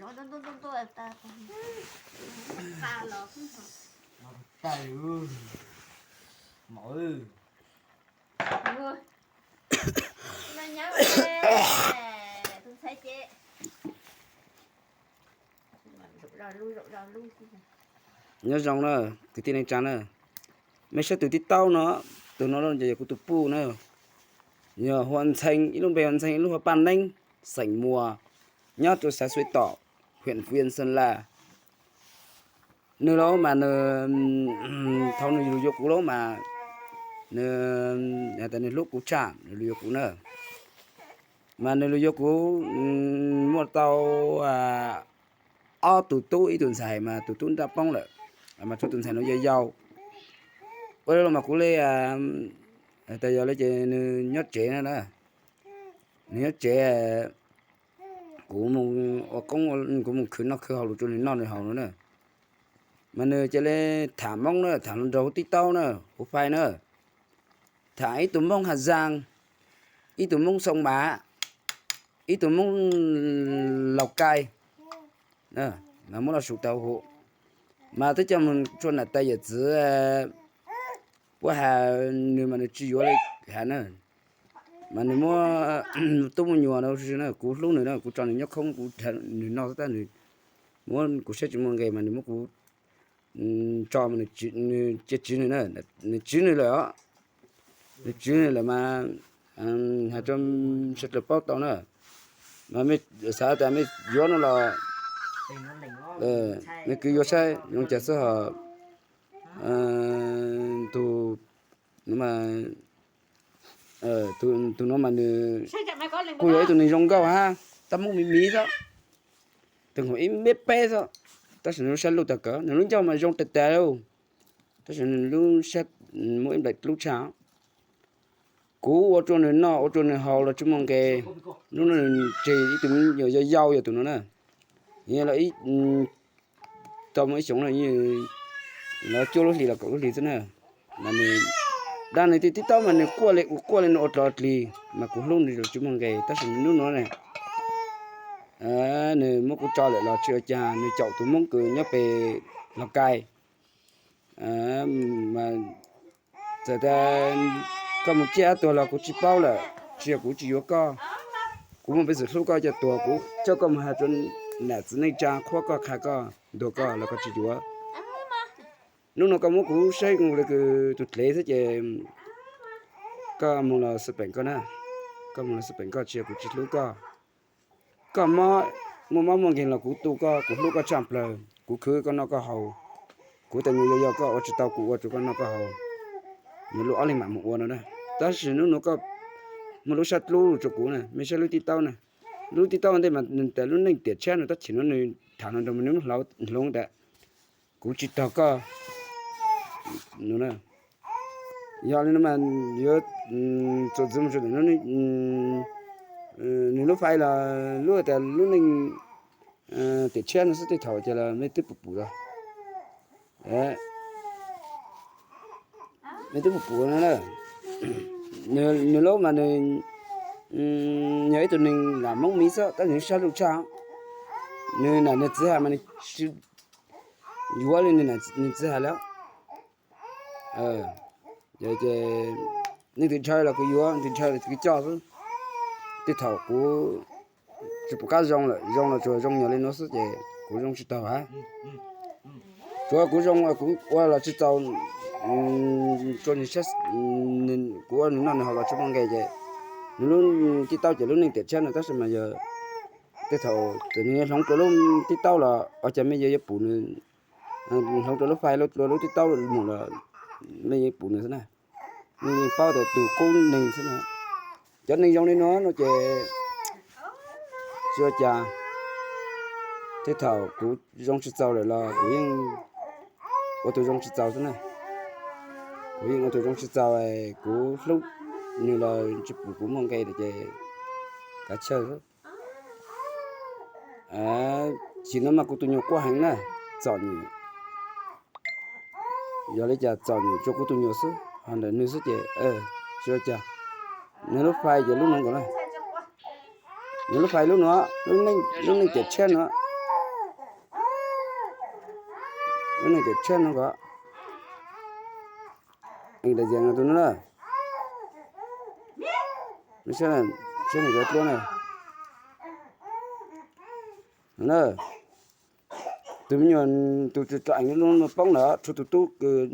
Nyob zoo na, kwv tij neej tsa na. Mej saib tus tib taub no, tus no ces yog kuv tus puj na. Yog Hua Ntxhee, ib lub npe Hua Ntxhee, ib lub Hua Paj Neeb, xeem Muas, nyob rau xav Xuav Tom, huyện Phú Yên, Sơn La. Nws los mas nws, thaum nws lug yuav kuv los mas nws, nws hlub kuv tshaj nws lug yuav kuv na. Mas nws lug yuav kuv muaj tau ob tug tub ib tug ntxhais, mas tus tub nraj poob lawm, mas tshuav tus ntxhais no yog yau. Ua li los mas kuv li, tas yog li ces nws nyob tsev na, nws nyob tsev, kuv mus ua koob, kuv mus khwv noj khwv haus los rau nws noj nws haus no na. Mas nws cia li tham Moob na, tham hluas nraug huv tib taub na, huv fais na. Tham ib tug Moob Hà Giang, ib tug Moob Sông Mã, ib tug Moob Lào Cai, mas muab los su tau huv. Mas twb coj mus tsua nam tais yawm txwv puab has, nws mas nws tsis yuav li has na. Mas nws muab tub muaj nyuam no na, kuv hlub nws na, kuv tso nws nyob khoob, kuv nws noj xwb tab nws muab kuv saib tsis muaj nqe mas nws muab kuv tso, nws cia tsiv nws na, nws tsiv nws lawm os. Nws tsiv nws lawm mas has rau sawv daws paub tau na. Mas mej xav tas mej yuav no los mej kwv yuav saib zoo cas xwb hos. Tus no mas nws kuj yog ib tug neeg zoo nkauj hab, tab Moob miv miv xwb, tus nkaus ib mev peb xwb, tab sis nws lub sab luj tag kawg, nws lub ncauj mas zoo tag tag li, tab sis nws lub sab muaj ib nplaim lub tshaj. Kuv ua rua nws noj ua rua nws haus los tsis muaj nqe. Hnub no nws tseg ib tug me nyuam yau yau yog tus no na, yog los ib, tau muaj ib xyoos no, los cuaj lub hlis los kaum lub hlis xwb na. Mas nws, dab nws tij tib taub mas nws quaj li ua quaj li nws ua dlov dlig mas kuv hlub nws los tsis muaj nqe, tab sis hnub no ne nws muab kuv tso lawm los tsis ua cas, nws caum tus Hmoob kws nyob pem Lào Cai. Mas txawm tas koj mus ciaj dab tuag los kuv tsis paub lawm, tsis yog kuv tsis yuav koj. Kuv muaj peev xwm hlub koj coj tuag, kuv coj koj mus has rua nam txiv neej tsa qhuab koj qha koj ntuag koj los koj tsis yuav. Hnub no koj muab kuv saib li kws tus dlev xwb ces koj moog los xwb peem koj na, koj moog los xwb peem koj, tsis yog kuv tsis hlub koj. Koj mob, muaj mob muaj nkeeg los kuv tu koj, kuv hlub koj tshaj plawg, kuv khwv koj noj koj haus. Kuv tes nyuam yau yau koj ua tsis tau kuv ua rua koj noj koj haus, nws lub ob leeg mam mus ua no na. Tab sis hnub no koj muaj lub sab dlub rua kuv na, mej saib lub tij taub na. Lub tij taub ntej mas nws tas lub neej tiam tshab no, tab sis no nws tham no nrog nws lub hloov tas kuv tsis tog koj no na. Yog li no mas yuav txuas ntxiv mus txug ntawm nws lub fais los lub tas lub neej tiam tshab no xwb, tej thaum ces los mej twb pum pum los, mej twb pum pum no na. Nws lub mas nws yog ib tug neeg lam Moob miv xwb, tab nws sab luj tshaj. Nws nam nws txiv has mas nws tsis yuav li nws nam nws txiv has li. Yog ces neeg twg ntshaw los kuv yuav, neeg twg ntshaw los kuv coj xwb. Tej thaum kuv tsis pum qab zoo lawm, zoo los tsuas zoo nyuag li no xwb ces kuv zoo tsis taug hab. Tsuav kuv zoo kuv ua los tsis txaus, rua nws, kuv ua nws noj nws haus los tsis muaj nqe ces nws lub tij taub ces lub neej tiam tshab no tab sis mas yog tej thaum txawm nws hloov rua lub tij taub los ua cas mej yuav yuav pum nws, hloov rua lub fais, lub tij taub mus los mej yuav pum nws xwb na. Mej yeej paub tas tug qub neeg xwb na. Cov neeg zoo li no no ces tsis ua cas. Tej thaum kuv zoo tsis txaus lawm los kuv yeej ua tus zoo tsis txaus xwb na. Kuv yeej ua tus zoo tsis txaus, kuv hlub nws los tsis pum kuv muaj nqe lawm ces kav chawj xwb. Tam sim no mas kuv tus nyuam quaj heev na, txom nyem. Yog li cas txom nyem rua kuv tus nyuam xwb, ho ntawm nws xwb ces tsis ua cas. Nws lub fais ces lub nuav nkaus na. Nws lub fais lub nuav, lub neej tiam tshab nuav. Lub neej cov tshiab no ko. Tus no na, saib nws cov dluab na. Tus me nyuam, tus tso eem lub no poob ntawd tshuav tus tub kws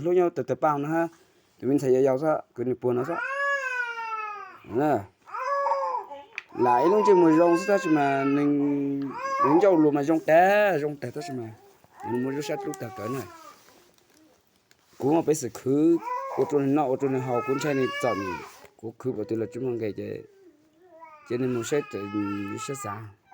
hlub nyob tawg tawg paj no hab, tus me ntxhais yau yau xwb kws nws puag no xwb. Lam ib lub ntsej muag zoo xwb tab sis mas nws ncauj lus mas zoo tag zoo tag tab sis mas nws muaj lub sab dlub tag kawg na. Kuv muaj peev xwm khwv ua rau nws noj ua rau nws haus, kuv ntshai nws txom nyem, kuv khwv pom twg los tsis muaj nqis ces cia nws mus saib saib xav.